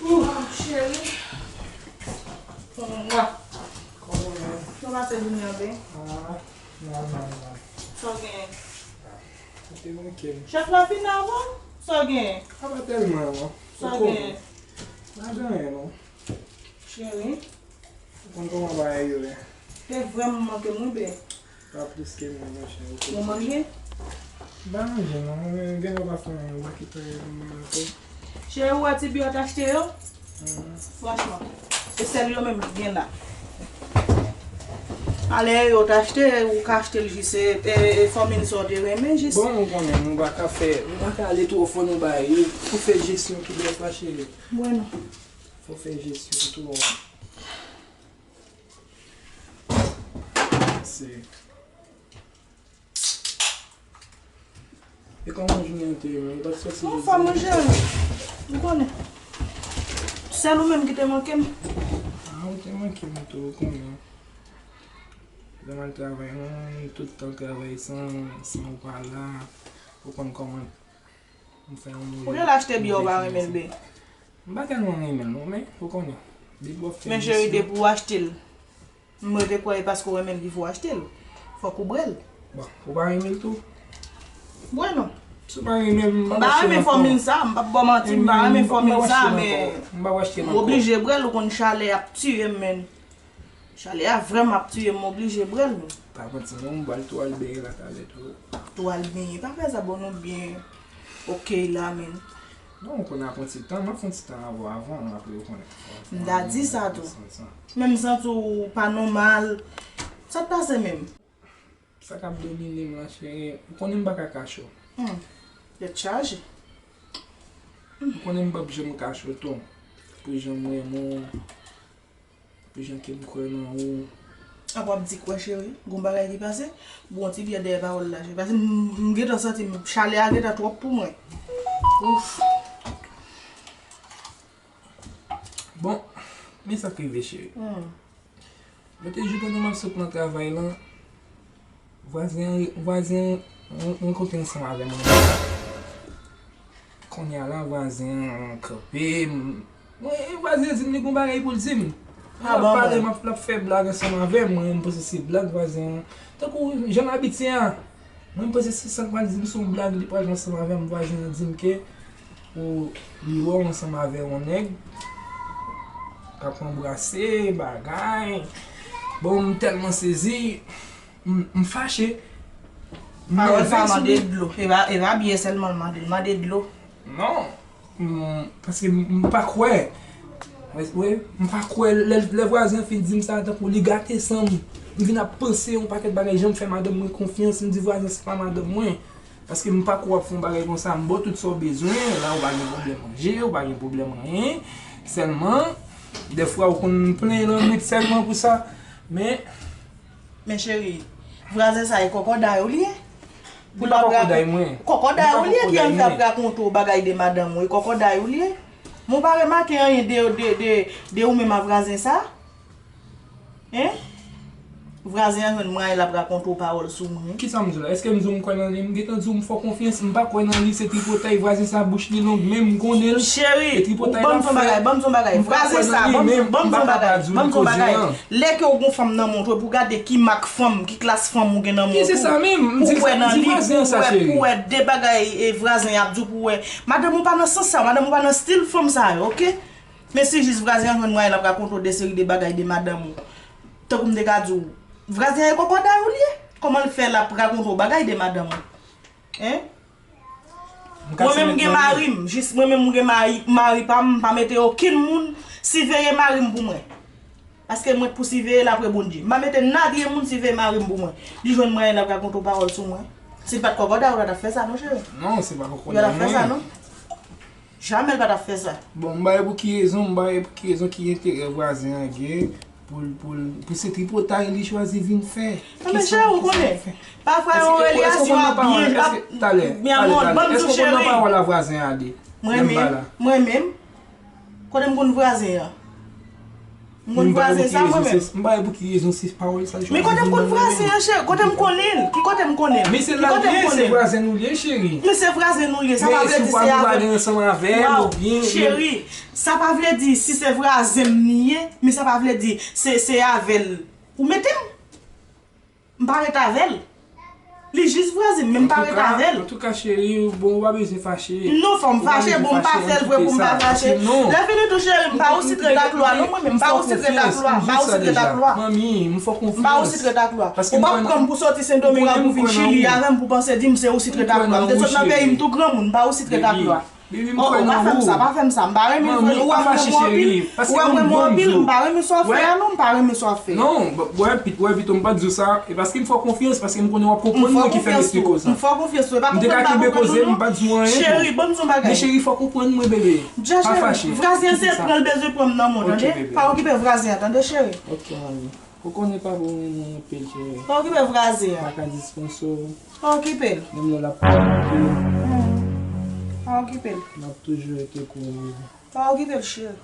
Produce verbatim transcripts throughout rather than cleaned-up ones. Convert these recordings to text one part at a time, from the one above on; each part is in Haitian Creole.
Ou, cheri. Mwa. Kòman w ye? Kòman se jounen an byen? Ah, nòmal, nòmal. Sa w genyen? Ou te manke m. Chèf la fin avè w? Sa w genyen? A pa tèlman, non. Sa w genyen? Pa gen anyen, non. Cheri. Ou konn kòman bagay yo ye. Te vrèman manke m, wi, bebe. Pa plis ke mwen, monchè, ou konprann. Ou manje? M pa manje, non. Mwen menm, gen lè w pa fè anyen, ou pa kite anyen pou mwen ankò. Cheri, ou wè ti biyè w t achte yo? Mhm. Franchman, e sèl yo menm ki gen la. Alè yo t achte, ou ka achte l jis, e, e, e fòmin sa w te renmen jis. Bon, ou konnen, nou pa ka fè, nou pa ka ale twò fò nan bagay yo. Fò fè jesyon tou dèfwa, cheri. Bueno. Fò fè jesyon tou. Se. E kòman jounen an te ye menm? Ou pa t sòti jodi a? Anfòm, wi, cheri. Ou konnen. Sèl ou menm ki te manke m. Ah, ou te manke m tou, ou konnen. Lè m al travay, mwen, tout tan travay san, san ou pa la, ou konn kòman m fè yon... Ou te al achte biyè, ou pa renmen l, bebe? M pa tèlman renmen l, non, men, ou konnen. Depi w ap fè... Men cheri, jesyon, depi w achte l, m rete kwè e paske w renmen l ki fè w achte l. Fòk ou bwè l. Bon, ou pa renmen l tou? Bwè non. Si w pa renmen l, m pa... M pa renmen fòmil sa, m p ap ba w manti, m pa renmen fòmil sa, men m oblije bwè l, ou konn chalè ap tiye m, men chalè a vrèman ap tiye m, m oblije bwè l, men. Pa manti non, m pral tou al benyen la talè tou. Tou al benyen, pa fè sa, bon, nou byen oke la, men. Non, ou konnen ap pran ti tan, m ap pran ti tan avè w avan, apre ou konnen. M ta di sa tou. Men m santi w pa nòmal. Sa t pase menm? Sa k ap domine m lan, cheri, ou konnen m pa ka kache w. Hmm. Tèt chaje. Ou konnen m p ap janm kache w tou. Pou jan m renmen w. Pou jan ke m kwè nan ou. A w ap di kwè, cheri? Gon bagay ki pase? Gon ti biyè dèyè pawòl la, cheri. Paske m, m gentan santi m, chalè a gentan twòp pou mwen. Ouf. Bon, men sa k rive, cheri. Hmm. Lòt jou, pandan m ap sot nan travay lan, vwazen an, vwazen an rankontre ansanm avè mwen. Kounye a la, vwazen an kanpe. Mwen, vwazen an di m li gon bagay pou l di m. L ap pale, m ap, l ap fè blag ansanm avè m. Mwen, m panse se blag vwazen an. Tankou jan l abitye a. Mwen, m panse se sa l pral di m, se yon blag li pral fè ansanm avè m. Vwazen an di m ke ou, li wè w ansanm avè yon nèg k ap anbrase, bagay. Bon, m tèlman sezi, m, m fache. M nève sou li. Pawòl sa mande dlo. E pa, e pa biyè sèlman l mande, l mande dlo. Non. M, paske m, m pa kwè. Wi, m pa kwè lè, lè vwazen an fin di m sa, tankou li gate san m. M vin ap panse yon pakèt bagay, jan m fè madanm mwen konfyans, m di vwazen se pa madanm mwen. Paske m pa kwè w ap fè yon bagay konsa, m ba w tout sa w bezwen, la ou pa gen pwoblèm manje, ou pa gen pwoblèm anyen. Sèlman, dèfwa ou konn plenyen nan nwit sèlman pou sa. Men, Men cheri, vwazen sa e kòkòday ou li ye? Li pa kòkòday mwen. Kòkòday ou li ye ki anvi ap rakonte w bagay de madanm ou, e kòkòday ou li ye? Men w pa remake anyen de, de, de, de ou menm a vwazen sa? Hein? Vwazen an jwenn mwayen l ap rakonte w pawòl sou mwen. Kisa m di w la? Èske m di w m kwè nan li? M gentan di w m fè w konfyans, m pa kwè nan li, se tripotay vwazen sa, bouch li long, men m konnen l. Cheri, ban m di w yon bagay, ban m di w yon bagay. Vwazen sa, ban m di w, ban m di w yon bagay, ban m di w yon bagay. Lè ke w gon fanm nan men w, tou, pou gade ki mak fanm, ki klas fanm ou gen nan men w, pou, pou w wè nan li, pou w wè, pou w wè de bagay, e, vwazen ap di w, pou w wè. Madanm ou pa nan sans sa, madanm ou pa nan stil fanm sa yo, oke? Men si jis vwazen an jwenn mwayen l ap rakonte w de seri de bagay de madanm ou. Tankou m te ka di w, vwazen an e kòkòday ou li ye? Kòman l fè l ap rakonte w bagay de madanm ou? Hein? Mwen menm m gen mari m, jis mwen menm m gen mari, mari pa m, m pa mete okenn moun siveye mari m pou mwen. Paske mwen t pou siveye l apre Bondye. M pa mete nadye moun siveye mari m pou mwen. Li jwenn mwayen l ap rakonte w pawòl sou mwen. Si l pa t kòkòday ou pa t ap fè sa non, cheri. Non, se pa kòkòday mwen. Ou pa t ap fè sa non. Jamè l pa t ap fè sa. Bon, m pa wè pou ki rezon, m pa wè pou ki rezon, ki enterè vwazen an gen pou l, pou l, pou se tripotay li chwazi vin fè. Non, men cheri, ou konnen. Pafwa yon relasyon ap byen, ap byen mòn. Ban m di w, cheri. Mwen menm, mwen menm. Kote m konn vwazen an? M konn vwazen sa mwen menm. M pa wè pou ki rezon se pawòl sa yo chwazi di nan men nou. Men kote m konn vwazen an, cheri? Kote m konnen l? Ki kote m konnen l? Men se la l ye, se vwazen nou l ye, cheri. Men se vwazen nou l ye, sa pa vle di se avè m. Waw, cheri, sa pa vle di si se vwazen m li ye, men sa pa vle di se, se avè l ou mete m. M pa ret avè l. Li jis vwazen m, men m pa ret avè l. Antouka, cheri, bon, ou pa bezwen fache. Non, fò m fache, bon, m pa fè l vre pou m pa fache. Lè fini tou, cheri, m pa osi trèt ak lwa, non, mwen menm, m pa osi trèt ak lwa, m pa osi trèt ak lwa. Manmi, m fè w konfyans. M pa osi trèt ak lwa. Ou p ap pran m pou soti Sendomeng pou vin Chili avè m pou panse di m se osi trèt ak lwa. M te sot nan peyi m tou granmoun, m pa osi trèt ak lwa. Baby, m kwè nan ou. Oh, oh, pa fè m sa, pa fè m sa. M pa renmen fè nou, ou wè m renmen w anpil. Ou wè m renmen w anpil, m pa renmen sa w fè a non, m pa renmen sa w fè. Non, wè, wè, pito m pa t di w sa, e paske m fè w konfyans, paske m konnen w ap konprann mwen ki fè m esplike w sa. M fè w konfyans tou, e pa konprann m pa konprann ou non. Cheri, ban m di w yon bagay. Men cheri, fò w konprann mwen, bebe. Pa fache. Vwazen se pran l bezwen pran m nan men w, tande? Pa okipe vwazen an, tande, cheri? Ok, manmi. Ou konnen papa w renmen w anpil, cheri. Pa okipe vwazen an. Pa ka dispanse w. Pa okipe l. Menm lè l ap pale anpil. Hmm. Pa okipe l. L ap toujou rete kouri. Pa okipe l, cheri.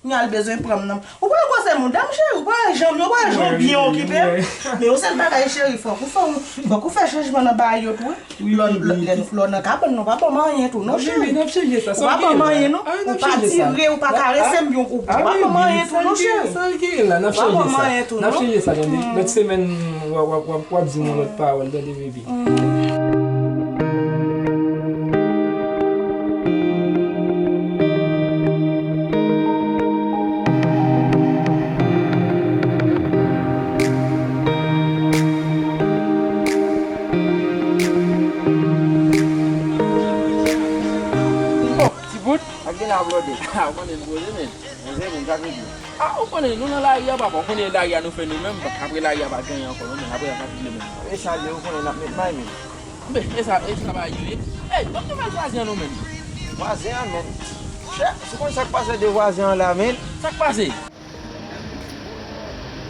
Kounya l bezwen pran m nan. Ou pa wè gwo se mouda m, cheri. Ou pa wè janm yo, ou pa wè jan w byen okipe m. Men yon sèl bagay, cheri, fòk ou fè, fòk ou fè chanjman nan bagay yo tou, wi. Lè w nan kabann nan, ou pa ban m anyen tou, non, cheri. Ou pa ban m anyen, non. Ou pa tire, ou pa karese m, ou pa ban m anyen tou, non, cheri. Ou pa ban m anyen tou, non. N ap chanje sa, tande. Lòt semèn, w ap, w ap, w ap, w ap di m yon lòt pawòl, tande, baby. Ti bout. Ak gen la blòde. A, ou konnen m poze, men. Poze, men, sa k rive? A, ou konnen, nou nan lari a, papa. Ou konnen lari a nou fè nou menm. Apre lari a, pa gen anyen ankò, non, men. Apre a, sa k rive, men. E sa l ye, ou konnen n ap met may, men. Men, e sa, e sa bagay yo ye. Ey, ban m nouvèl vwazen an, non, men. Vwazen an, men. Chè, si w konn sa k pase de vwazen an la, men. Sa k pase?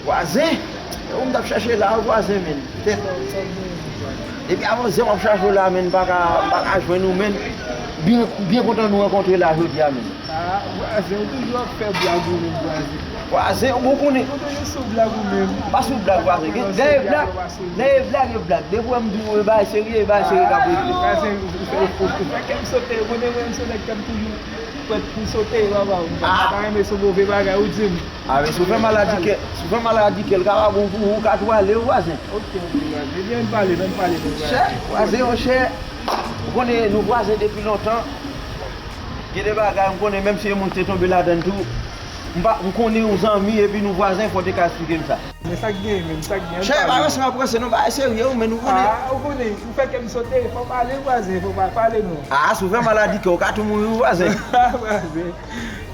Vwazen? E ou m t ap chache la, vwazen, men. Tèt. Depi avan zè m ap chache w la, men, m pa ka, m pa ka jwenn ou, men. Byen, byen kontan nou rankontre la jodi a, men. A, vwazen, ou toujou ap fè blag ou menm, vwazen. Vwazen, ou bon konnen. Ou toujou sou blag ou menm. M pa sou blag, vwazen. Gen, gen e blag, gen e blag, e blag. Depi w wè m di w, e bagay serye, e bagay serye k ap regle. A, vwazen, ou fè, ou, ou fè kè m sote, ou konnen mwen, m se nèg kè m toujou. Prèt pou sote, papa. M pa, m pa ta renmen se yon move bagay ou di m. A, men si w fè maladi kè, si w fè maladi kè, l ka pa bon pou ou, ou ka tou ale, wi, vwazen. Ok, ok, vwazen. Ebyen, ann pale, ann pale, ann pale. Chè, vwazen, monchè, ou konnen nou vwazen depi lontan. Gen de bagay, m konnen, menm si yon moun te tonbe ladan l tou, m pa, m konnen yon zanmi, epi nou vwazen, fò w te ka esplike m sa. Men sa k genyen menm, sa k genyen, ann pale. Chè, pa ranse, pa ranse, non, bagay serye, wi, men nou konnen. A, ou konnen, ou fè kè m sote, fò pale, vwazen, fò pa pale, non. A, si w fè maladi kè, ou ka tou mouri, wi, vwazen. Vwazen,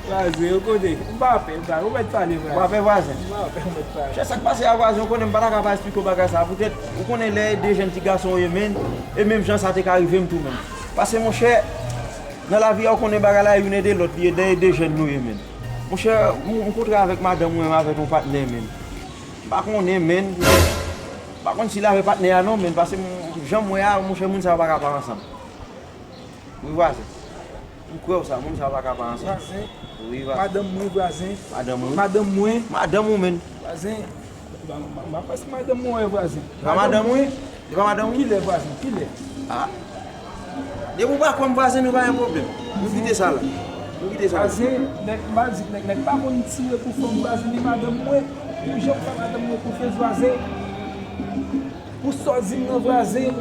vwazen, ou konnen, m pa pè, m pa, ou mèt pale, vwazen. Ou pa pè, vwazen? M pa pè, ou mèt pale. Chè, sa k pase a, vwazen, ou konnen, m pa ta ka pa esplike w bagay sa, poutèt, ou konnen lè e de jèn ti gason w ye, men, e menm jan sa te ka rive m tou, men. Paske, monchè, nan lavi a, ou konnen bagay la, youn ede lòt, li ede, ede jèn nou ye, men. Monchè, m, m kontre avèk madanm mwen, avèk yon patnè, men. M pa konnen, men. M pa konn si l avè patnè a non, men, paske m, jan m wè a, monchè, moun sa yo pa ka pa ansanm. Wi, vwazen. M kwè w sa, moun sa yo pa ka pa ansanm. Vwazen. Wi, vwazen. Madanm mwen, vwazen. Madanm ou? Madanm mwen. Madanm ou, men. Vwazen. M pa, m pa, m pa panse madanm mwen, vwazen. Se pa madanm ou? Se pa madanm ou? Kilè, vwazen? Kilè? A. Depi w pa kwè m, vwazen, nou pa gen pwoblèm. Nou kite sa la. Nou kite sa la. Vwazen, nèg, m a di, nèg, nèg pa konn tire pou fanm, vwazen, ni madanm mwen. Pou jan m fè madanm mwen konfyans, vwazen. Pou sa w di m nan, vwazen.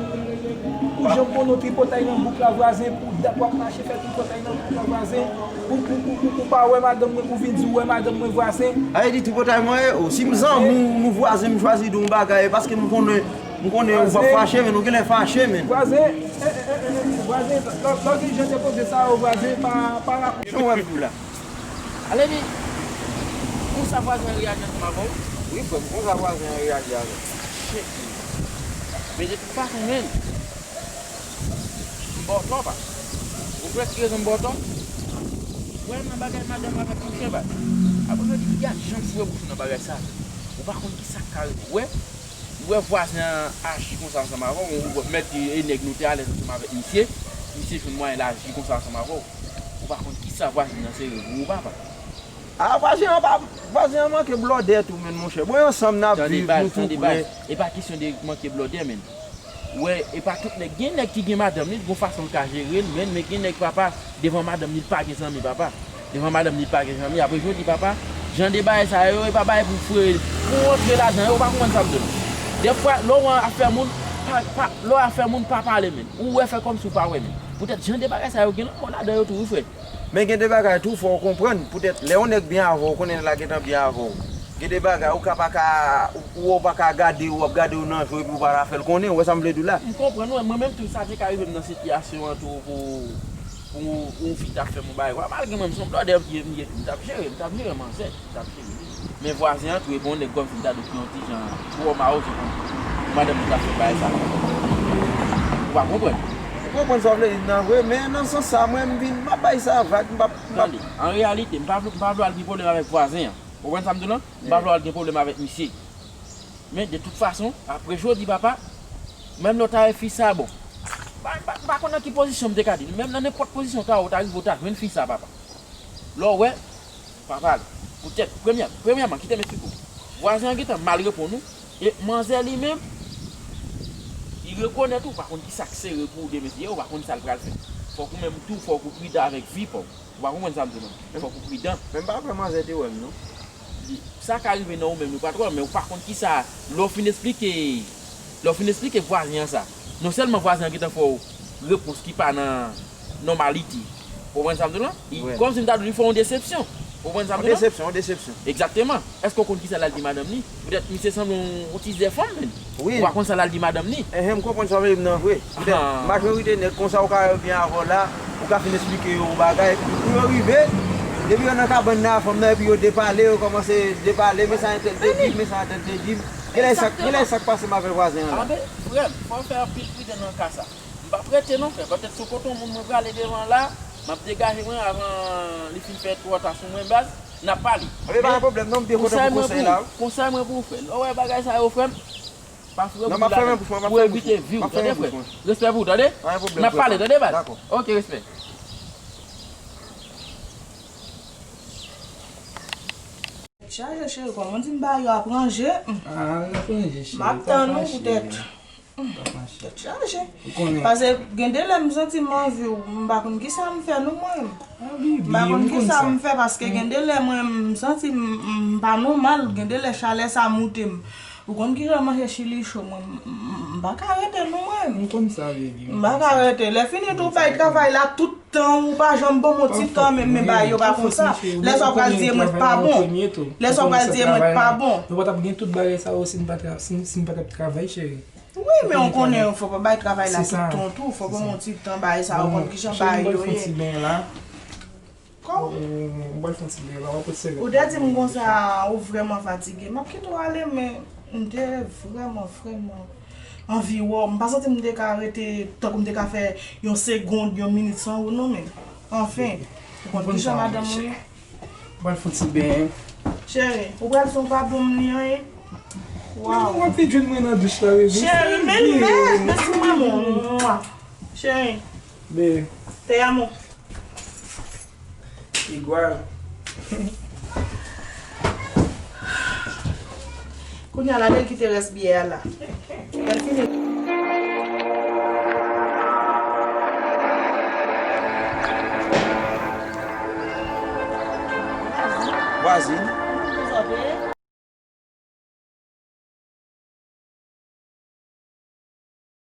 Pou jan m konnen w tripotay nan bouk la, vwazen. Pou dat w ap mache fè tripotay nan bouk la, vwazen. Pou, pou, pou, pou, pou pa wè madanm mwen, pou vin di w wè madanm mwen, vwazen. A, e di tripotay mwen ye, o, si m zanmi w, nou vwazen, m chwazi di w yon bagay, e paske m konnen M konnen ou p ap fache, men ou genlè fache, men. Vwazen, e, e, e, e, e, vwazen, lè, lè w gen jan de koze sa yo, vwazen, pa, pa rakonte. Jan w wè m di w la. Ale di, konsa vwazen an reyaji ansanm avè w? Wi, frè m, konsa vwazen an reyaji avè m. Shit. Men de tout fason, men. M ba w tò, pa. Ou kwè ki rezon m ba w tò? Ou wè nan bagay madanm avèk mouche, pa. Apre yo di, gad jan m foure bouch ou nan bagay sa. Ou pa konn ki sa k ka rive. Ou wè? Ou wè vwazen an aji konsa ansanm avè w, ou wè mèt e nèg nou te alèz ansanm avèk misye, misye jwenn mwayen l aji konsa ansanm avè w. Ou pa konn kisa vwazen nan se pou ou, papa. A, vwazen an pa, vwazen an manke blòdè tou, menn, monchè. Bon, ansanm n ap viv, nou tou prè. E pa kesyon de manke blòdè, menn. Ou wè, e pa tout nèg. Gen nèg ki gen madanm li, gon fason l ka jere l, menn, men gen nèg, papa, devan madanm li, li pa gen zanmi, papa. Devan madanm li, li pa gen zanmi. Apre jodi, papa, jan de bagay sa yo, e pa bagay pou frè, pou w rantre ladan yo, ou pa konprann sa m di w. Dèfwa, lè w wè afè moun, pa, pa, lè w wè afè moun, pa pale, menn. Ou wè, fè kòmsi w pa wè, menn. Poutèt jan de bagay sa yo gen lanmò ladan yo tou, wi, frè. Men gen de bagay tou, fò w konprann. Poutèt, lè yon nèg byen avè w, ou konnen nèg la gentan byen avè w. Gen de bagay, ou ka pa ka, ou, ou pa ka gade, ou ap gade w nan je w, epi ou pa ta fè l konnen, ou wè sa m vle di w la? M konprann, wi. Mwen menm tou, sa te ka rive m nan sitiyasyon an tou, pou, pou yon fi ta fè m yon bagay. Malgre mwen, m se yon blòdè, m ye, m ye tou, m t ap jere, m t ap jere manzè. T ap jere. Men vwazen an tou, e bon, nèg kòmsi m ta di w ki yon ti jan twò mawozo pou, pou madanm li ta fè bagay sa. Ou pa konprann? M konprann sa w vle di nan vre, men nan sans sa, mwen, m vin, m pa bay sa vag, m pa, m pa. Tande, an reyalite, m pa vle, m pa vle al gen pwoblèm avèk vwazen an. Ou konprann sa m di w lan? M pa vle al gen pwoblèm avèk misye. Men, de tout fason, apre jodi, papa, menm lè w ta wè fi sa, bon, m pa, m pa, m pa konn nan ki pozisyon m te ka di l. Menm nan nenpòt pozisyon w ta wè, w ta rive, w ta jwenn fi sa, papa. Lè w wè, pa pale. Poutèt, premyè, premyèman, kite m esplike w. Vwazen an gentan mal reponn ou, e manzè li menm, li rekonèt ou pa konn kisa k sere pou ou demen, se ou pa konn sa l pral fè. Fòk ou menm tou, fòk ou pridan avèk vi pa w. Ou pa konprann sa m di w lan. Fòk ou pridan. Men m pa kwè manzè te wè m, non. Li, sa ka rive nan ou menm, li pa t wè w, men ou pa konn kisa, lè w fin esplike, lè w fin esplike vwazen an sa, non sèlman vwazen an gentan fè w repons ki pa nan nòmalite. Ou konprann sa m di w lan? Wi. Kòmsi m ta di w li fè w yon desepsyon. Ou konprann sa m di w lan? Yon desepsyon, yon desepsyon. Egzakteman. Èske w konn kisa l al di madanm li? Poutèt misye sanble yon, yon ti zè fanm, menn. Wi. Ou pa konn sa l al di madanm li. Enhen, m konprann sa w vle di m nan vre. Poutèt majorite nèg konsa ou ka wè yo byen avè w la, ou ka fin esplike yo yon bagay, epi pou yo rive, depi yo nan kabann nan a fanm nan, epi yo depale, yo kòmanse depale, men sa entèl te di m, men sa entèl te di m. Genlè sa, genlè sa k pase m avè vwazen an la. Anben, frè m, fò w fè anpil pridan nan ka sa. M p ap rete non, frè, poutèt se kote yon moun mwen prale devan la, m ap degaje mwen avan li fin fè twò ta sou mwen, baz, n ap pale. Anben, pa gen pwoblèm non, m byen kontan pou konsèy la wi. Konsèy mwen pou ou, frè, lè w wè bagay sa yo, frè m, pa foure bouch la pou evite vi w, tande, frè. Respè pou ou, tande? N ap pale, tande, baz? Ok, respè. Tèt chaje, cheri, kòman di m ba yo ap ranje? Ah, l ap ranje, cheri. M ap tann ou poutèt. Tèt chaje. Paske gen de lè m santi m anvi w, m pa konn kisa m fè non mwen. M pa konn kisa m fè, paske gen de lè mwen m santi m, m pa nòmal, gen de lè chalè sa moute m. Ou konn kijan manje chili cho, mwen, m, m, m pa ka rete non mwen. M konn sa vle di. M pa ka rete. Lè fini tou, bay travay la tout tan, ou pa janm ban m yon ti tan, men, men bay yo pa konsa. Lè sa w pral di mwen pa bon. Lè sa w pral di mwen pa bon. Nou pa t ap gen tout bagay sa yo si n pa tra-, si, si n pa t ap travay, cheri. Wi, men ou konnen, fò pa bay travay la tout tan tou. Fò ban m yon ti tan, bay sa yo konn kijan bay yo ye. Kòman? Ou te di m konsa, ou vrèman fatige. M ap kite w ale, men m te vrèman, vrèman anvi wè w. M pa santi m te ka rete tankou m te ka fè yon segonn, yon minit san ou non, men. Anfen, ou konn kijan madanm ou ye. M pral fè yon ti benyen. Cheri, ou pral fè yon pa bon m li an ye. Waw. Ou ap vin jwenn mwen nan douch la, bebe. Cheri, men mèd, men sou mwen, mwa. Cheri. Te amo. Igwal. Kounye a la, lè l kite rès byè a la. Lè l fini. Vwazin.